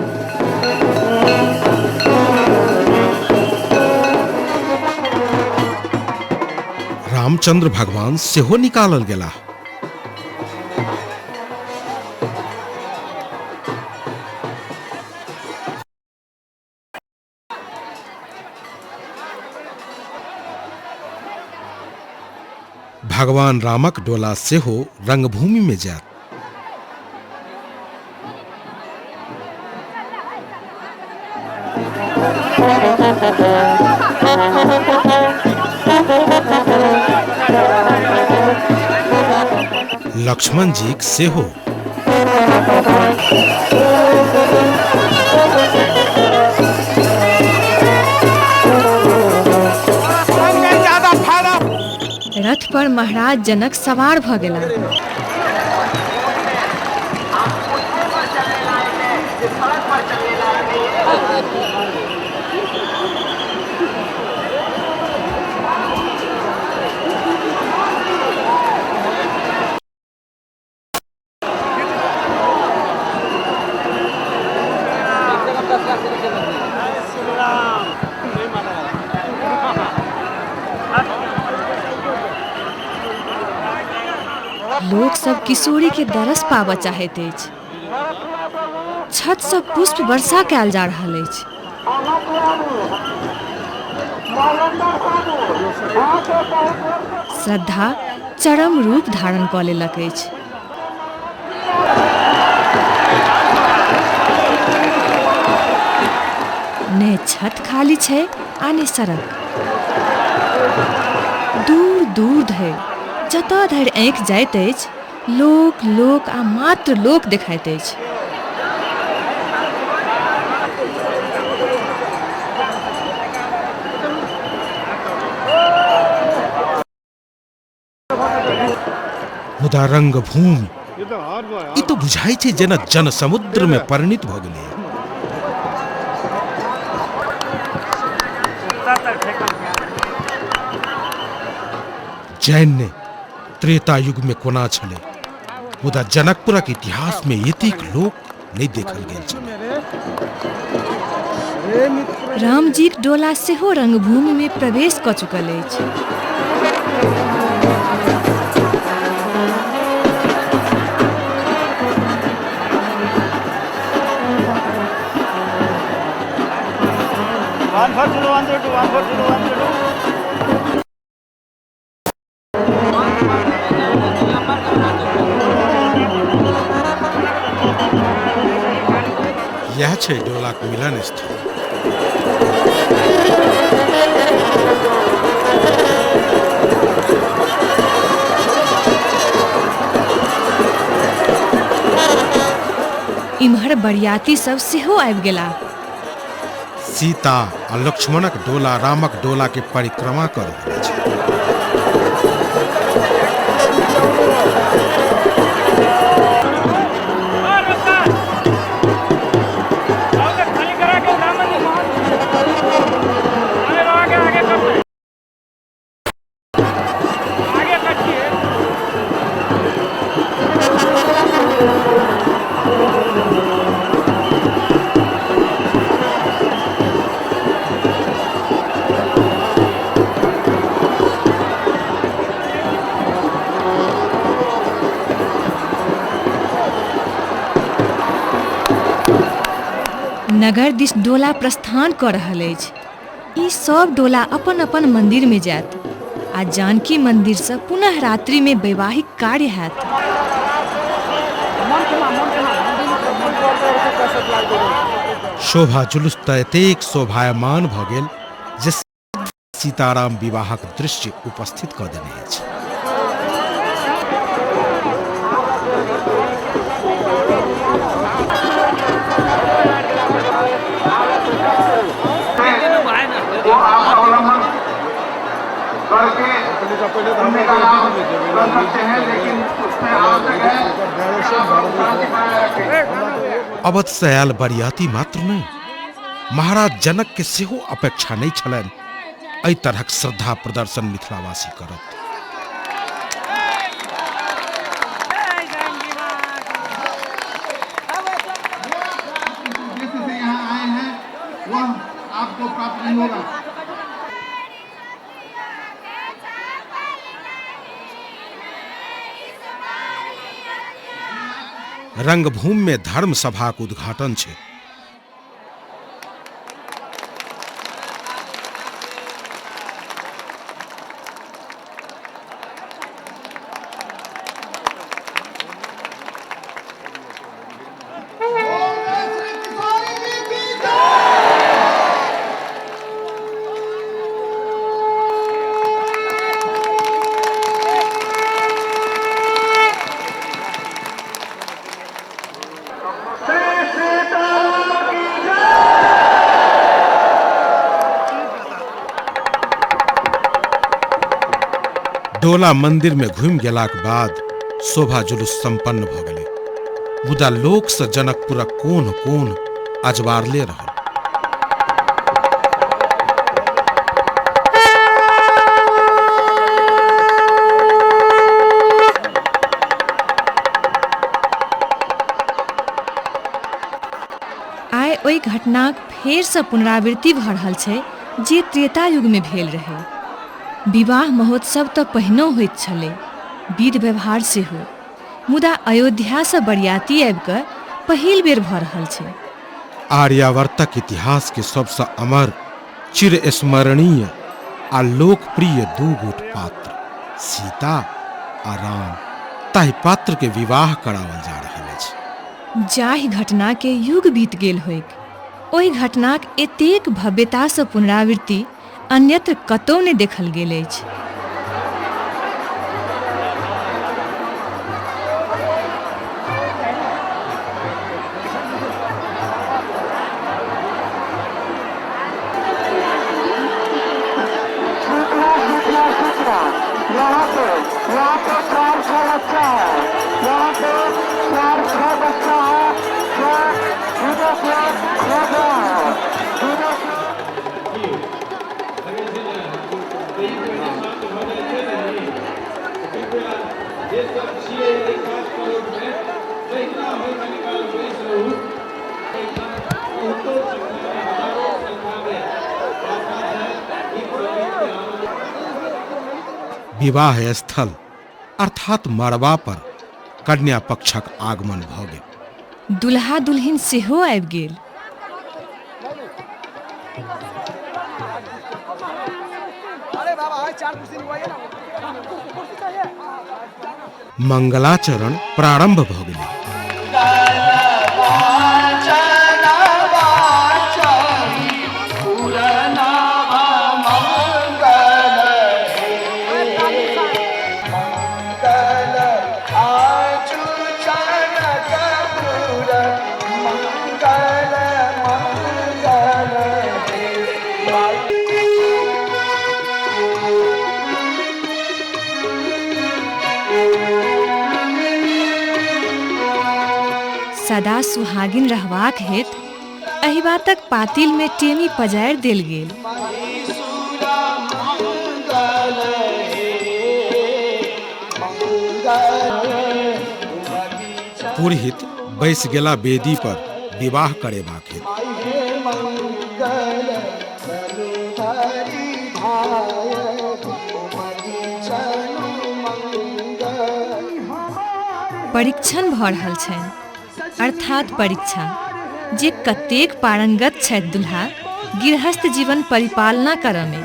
रामचंद्र भगवान सेहो निकालल गेलाह। भगवान रामक डोला सेहो रंगभूमि में जायत। लक्ष्मण जीक सेहो। रथ पर महाराज जनक सवार भ गेलाह। लोक सब किशोरी के दरस पाबऽ चाहैत अछि। छत सँ पुष्प वर्षा कयल जा रहल अछि। श्रद्धा चरम रूप धारण कऽ लेलक अछि। ने छत खाली छै आ ने सड़क। दूर दूर धरि जतऽ धरि आँखि जाइत अछि लोक लोक आ मात्र लोक देखाइत अछि। मुदा रंगभूमि ई तो बुझाइ छै जेना जनसमुद्र में परिणत भऽ गेलै। जैन ने त्रेता युग में कोना छलै, मुदा जनकपुरक इतिहास में एतेक लोक नहि देखल गेल छलै। रामजीक डोला सेहो रंगभूमि में प्रवेश कऽ चुकल अछि। यह छै डोलाक मिलन स्थल। इम्हर बरियाती सब सेहो आबि गेलाह। सीता आ लक्ष्मणक डोला रामक डोला के परिक्रमा कऽ रहल अछि। नगर दिस डोला प्रस्थान कऽ रहल अछि। ई सब डोला अपन अपन मंदिर में जायत आ जानकी मंदिर से पुनः रात्रि में वैवाहिक कार्य हैत। शोभा जुलूस तऽ एतेक शोभायमान भऽ गेल जे सीताराम विवाहक दृश्य उपस्थित कऽ देने अछि। वो आप अवलंबन करके पुण्य का लाभ कर सकते हैं, लेकिन उसमें आवश्यक है कि आप शांति बनाए रखें। अवध से आयल बरियाती मात्र नहि, महाराज जनक के सेहो अपेक्षा नहि छलनि एहि तरहक श्रद्धा प्रदर्शन मिथिलावासी करत। जिस से यहाँ आए हैं वह आपको प्राप्त नहीं होगा। रंगभूमि में धर्म सभाक उद्घाटन छै। डोला मंदिर में घुमि गेलाक बाद शोभा जुलूस संपन्न भऽ गेलै, मुदा लोक से जनकपुरक कोन कोन अजवारले रहल। आइ ओहि घटनाक फेरसँ पुनरावृत्ति भऽ रहल छै जे त्रेता युग में भेल रहै। विवाह महोत्सव तऽ पहिनो होइत छलै, विध व्यवहार सेहो, मुदा अयोध्यासँ बरियाती आबि कऽ पहिल बेर भऽ रहल छै। आर्यावर्तक इतिहास के सबसँ अमर, चिरस्मरणीय आ लोकप्रिय दू गोट पात्र सीता आ राम, ताहि पात्र के विवाह कराओल जा रहल अछि। जाहि घटना के युग बीत गेल होइक, ओहि घटनाक एतेक भव्यतासँ पुनरावृत्ति अन्यत्र कतौ नहि देखल गेल अछि। यहाँ पे 4-6 बच्चा है, यहाँ पे 4-6 बच्चा है जो जीरो से खो गया है। जीरो विवाह स्थल अर्थात मड़बा पर कन्या पक्षक आगमन भऽ गेल। दुल्हा दुल्हिन सेहो आबि गेल। मंगलाचरण प्रारंभ भऽ गेलै। सदा सुहागिन रहबाक हेतु एहि बातक पातिल में टेमी पजारि देल गेल। पुरोहित बैस गेला वेदी पर विवाह करेबाक हेतु। परीक्षण भऽ रहल छनि, अर्थात परीक्षा जे कतेक पारंगत छथि दुल्हा गृहस्थ जीवन परिपालना करऽ में।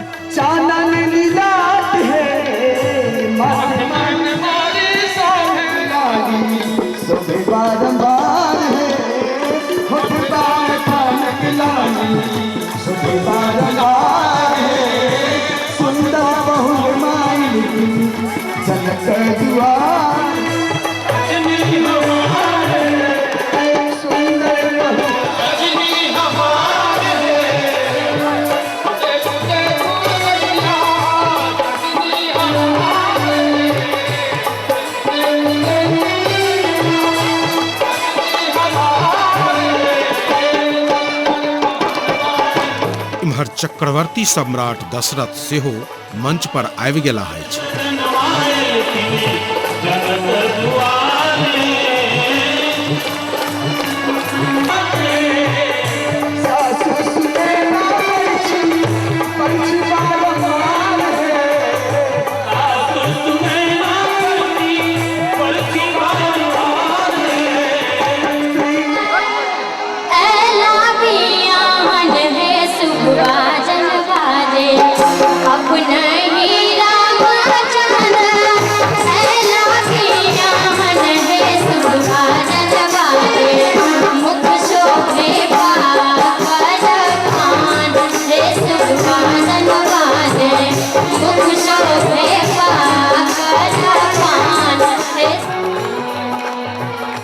इम्हर चक्रवर्ती सम्राट दशरथ सेहो मंच पर आबि गेलाह अछि।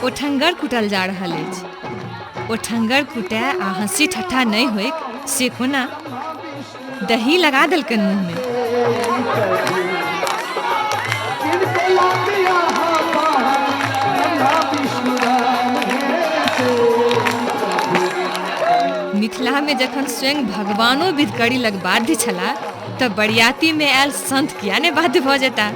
ओठंगर कुटल जा रहल अछि। ओठंगर कुटै आ हंसी ठट्ठा नहि होइक से कोना? दही लगा देलकनि मुँह में। मिथिला में जखन स्वयं भगवानो विधकरी लग बाध्य छलाह तऽ बरियाती में आयल संत किया ने बाध्य भऽ जेता।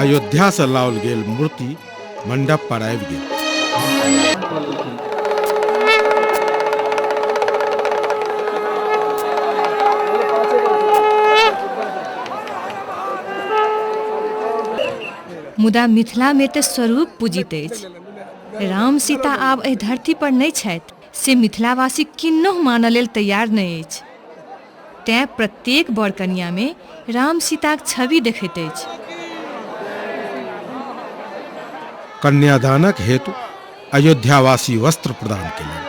अयोध्यासँ लाओल गेल मूर्ति मंडप पर आबि गेल। मुदा मिथिलामे तऽ स्वरूप पूजित अछि। राम सीता आब एहि धरती पर नहि छथि से मिथिलावासी किन्नहुँ मानऽ लेल तैयार नहि अछि। तेँ प्रत्येक बर कनियाँमे राम सीताक छवि देखैत अछि। कन्यादानक हेतु अयोध्यावासी वस्त्र प्रदान केलनि।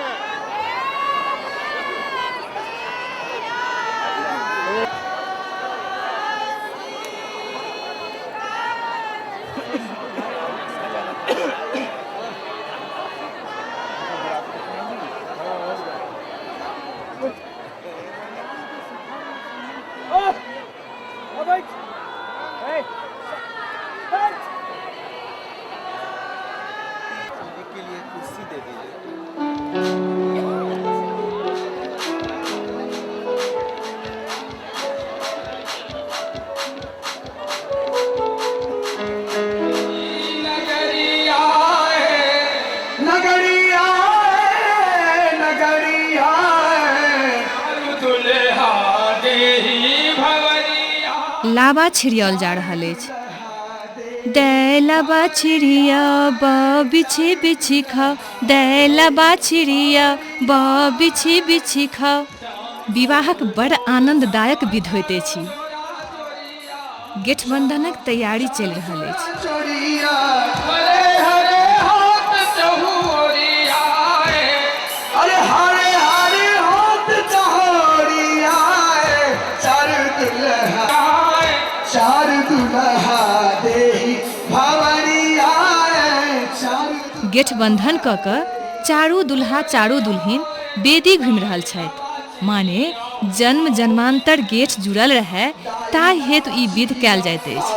लाबा छिड़ियाओल जा रहल अछि। दै लाबा छिड़िया ब बिछि बिछि खाओ, दै लाबा छिड़िया ब बिछि बिछि खाओ। विवाहक बड़ आनन्ददायक विध होइत अछि। गेठबन्धनक तैयारी चलि रहल अछि। गेठबन्धन कऽ कऽ चारू दुल्हा चारू दुल्हिन वेदी घुमि रहल छथि, माने जन्म जन्मान्तर गेठ जुड़ल रहय ताहि हेतु ई विध कयल जाइत अछि।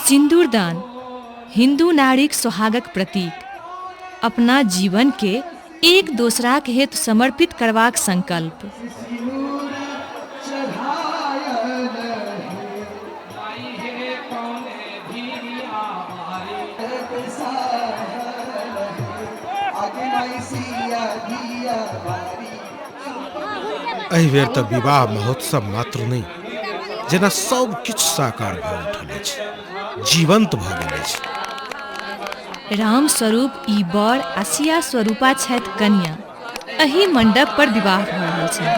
सिन्दूरदान हिन्दू नारीक सोहागक प्रतीक, अपना जीवन के एक दोसराक हेतु समर्पित करबाक संकल्प। एहि बेर तऽ विवाह महोत्सव मात्र नहि, जेना सब किछु साकार भऽ उठल अछि, जीवंत भऽ गेल अछि। राम स्वरूप ई बर आ सिया स्वरूपा छथि कनिया। एहि मंडप पर विवाह भऽ रहल छनि।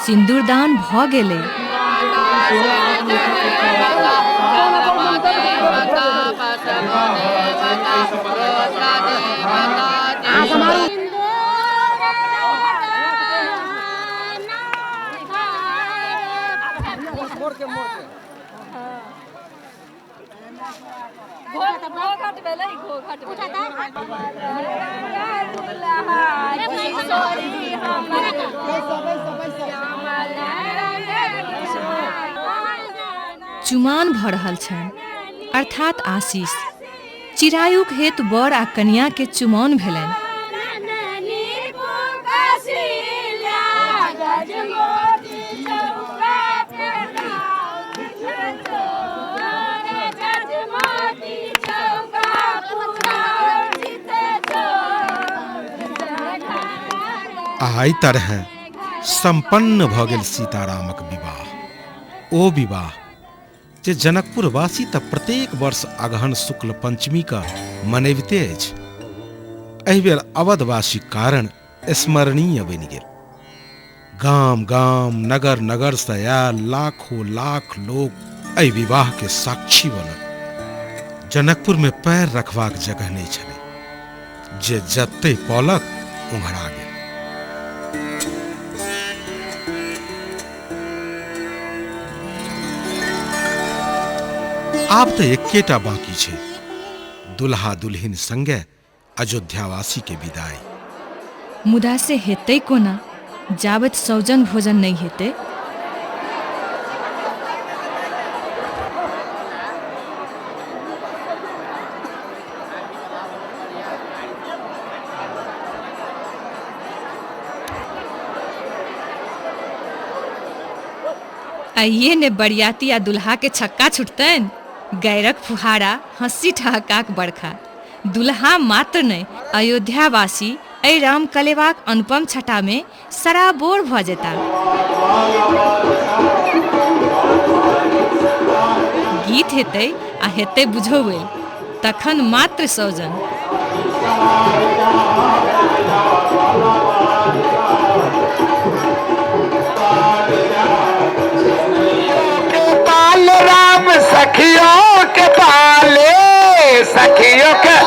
सिन्दूरदान भऽ गेलै। चुमान भऽ रहल छनि, अर्थात आशीष। चिरायुक हेतु बर आ कनिया के चुमाओन भेलनि। आ एहि तरहें सम्पन्न भऽ गेल सीतारामक विवाह। ओ विवाह जे जनकपुरवासी तऽ प्रत्येक वर्ष अगहन शुक्ल पंचमी कऽ मनबिते अछि, एहि बेर अवधवासीक कारण स्मरणीय बनि गेल। गाम गाम, नगर नगर सँ आयल लाखो लाख लोक एहि विवाह के साक्षी बनल। जनकपुर में पैर रखबाक जगह नहि छलै, जे जत्तै पौलक ओंघरा गेल। आब तऽ एकेटा बाकी छै, दुल्हा दुल्हिन संगे अयोध्यावासी के विदाई। मुदा से हेतै कोना, जाबत सौजन भोजन नहि हेतै। आइए ने बरियाती आ दुल्हा के छक्का छुटतनि। गैरक फुहारा, हँसी ठहक्काक बरखा। दुल्हा मात्र नहि, अयोध्यावासी एहि रामकलेवाक अनुपम छटामे सराबोर भऽ जेताह। गीत हेतै आ हेतै बुझौअलि, तखन मात्र सौजन। पाल राम सखियों के पाले सखियों के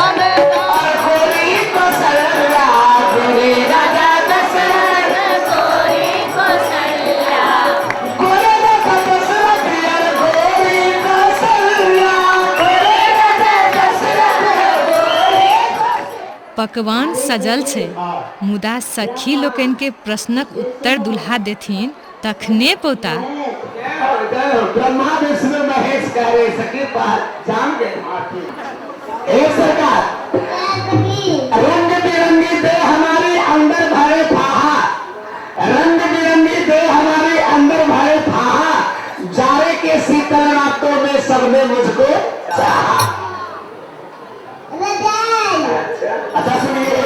पकवान सजल छै, मुदा सखी लोकनि के प्रश्नक उत्तर दुल्हा देथिन तखने पौता। ब्रह्मा विष्णु महेश करे सखी जान गए। हे सरकार, रंग बिरंगी दे हमारे अंदर भरे फाहा, रंग बिरंगी दे हमारे अंदर भरे फाहा, जारे के शीतल रातों में सबने मुझको चाहा। अच्छा सुनिए,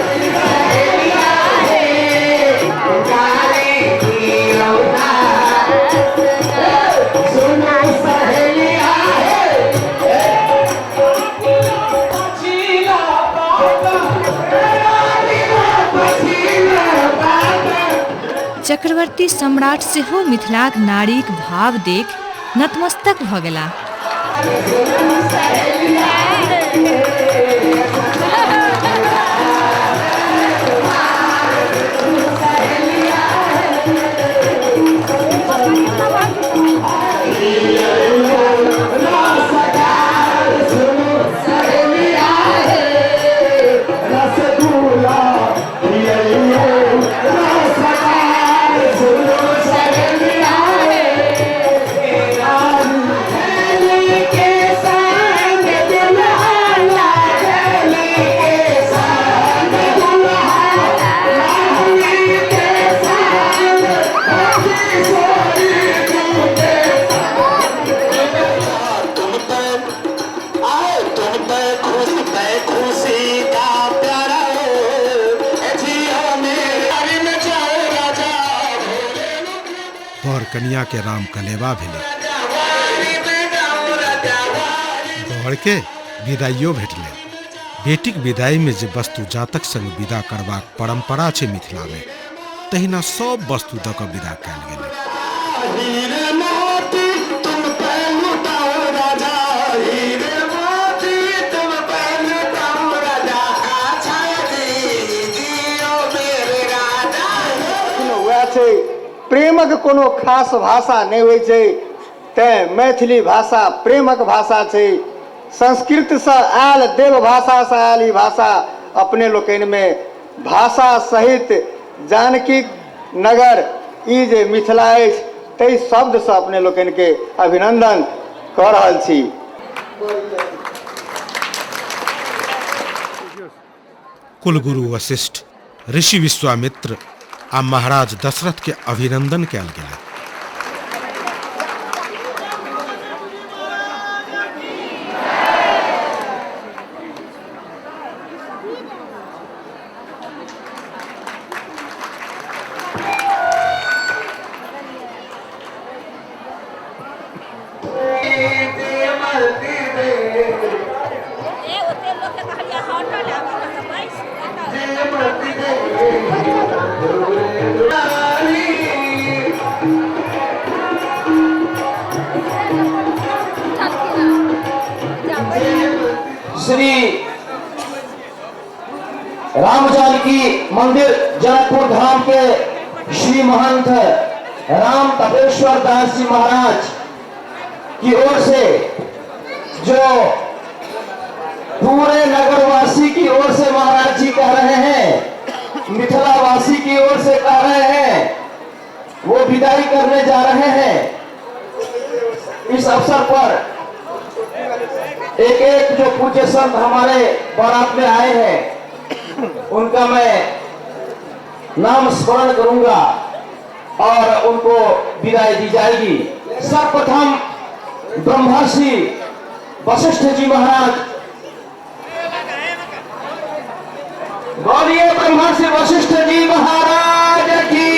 चक्रवर्ती सम्राट सेहो मिथिलाक नारीक भाव देख नतमस्तक भऽ गेलाह। बर कनिया के राम कलेवा भेलै, बर के विदाइयो भेटलै। बेटीक विदाई में जे वस्तु जातक संग विदा करबाक परंपरा छै मिथिला में, तहिना सब वस्तु दऽ कऽ विदा कयल गेलै। वएह छै, प्रेमक कोनो खास भाषा नहि होइ छै, तेँ मैथिली भाषा प्रेमक भाषा छै। संस्कृतसँ आयल, देव भाषासँ आयल ई भाषा अपने लोकनिमे भाषा सहित जानकी नगर ई जे मिथिला अछि ताहि शब्दसँ अपने लोकनिके अभिनन्दन कऽ रहल छी। कुलगुरु वशिष्ठ, ऋषि विश्वामित्र, आ महाराज दशरथ के अभिनंदन कयल गेलनि। श्री राम जानकी मंदिर जनकपुर धाम के श्री महंत राम तपेश्वर दास जी महाराज की ओर से जो पूरे नगरवासी की ओर से महाराज जी कह रहे हैं, मिथिलावासी की ओर से कह रहे हैं, वो विदाई करने जा रहे हैं। इस अवसर पर एक एक जो पूज्य संत हमारे बारात में आए हैं उनका मैं नाम स्मरण करूंगा और उनको विदाई दी जाएगी। सर्वप्रथम ब्रह्मर्षि वशिष्ठ जी महाराज, बोलिए ब्रह्मर्षि वशिष्ठ जी महाराज की,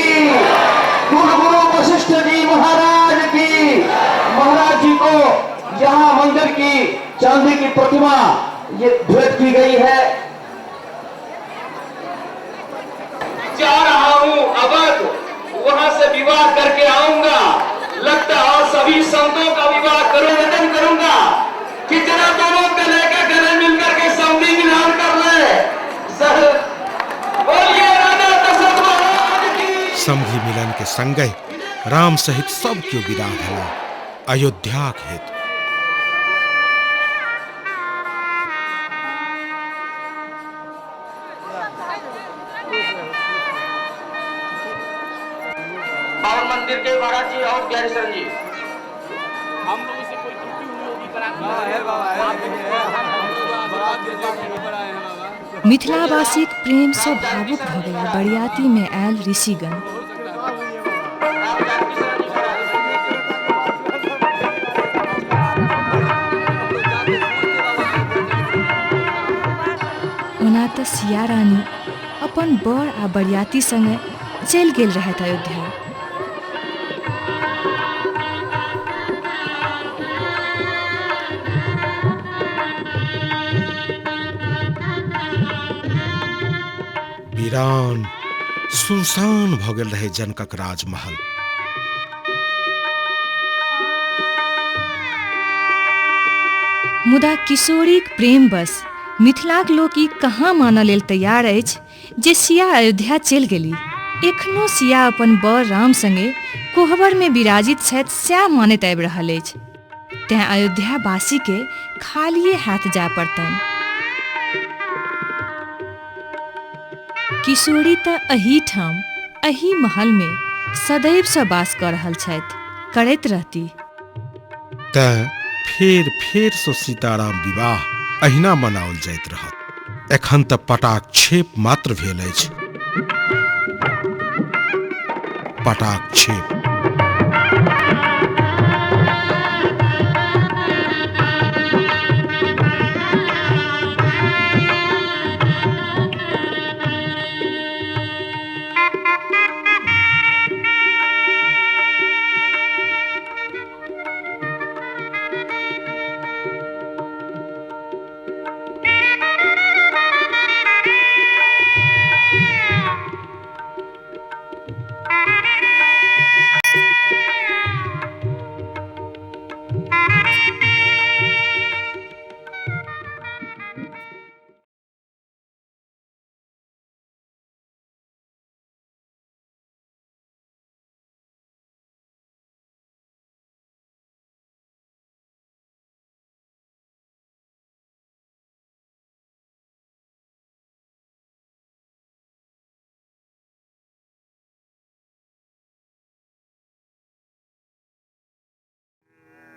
गुरु वशिष्ठ जी महाराज की। महाराज जी को यहाँ मंदिर की चांदी की प्रतिमा ये भेंट की गई है। जा रहा हूँ अवध, वहां से विवाह करके आऊंगा। लगता है सभी संतों का विवाह करूं, निवेदन करूंगा कि जरा दोनों गले का गले मिलकर के संधि मिलान कर ले। बोलिए राजा दशरथ महाराज की। संधि मिलन के संगहि राम सहित सब केओ विदा भेला अयोध्याक हेतु। और मंदिर के महाराज जी और प्यारे शरण जी, हम लोगों से कोई त्रुटि हुई होगी। मिथिलावासीक प्रेम सँ भावुक भऽ गेला बरियाती में आयल ऋषिगण। ओना तऽ सिया रानी अपन बर आ बरियाती संगे चलि गेल रहथि अयोध्या। वीरान सुनसान भऽ गेल रहे जनकक राजमहल। मुदा किशोरीक प्रेम बस मिथिलाक लोक ई कहाँ मानऽ लेल तैयार अछि जे सिया अयोध्या चलि गेली। एखनो सिया अपन बर राम संगे कोहबर में विराजित छथि सएह मानैत आबि रहल अछि। तेँ अयोध्यावासी के खालिए हाथ जाय पड़तनि। किशोरी तऽ एही ठाम एही महल में सदैव सँ वास कऽ रहल छथि, करैत रहती। तेँ फेर फेर सँ सीताराम विवाह अहिना मनाओल जाइत रहत। एखन तऽ पटाक्षेप मात्र भेल अछि। पटाक्षेप।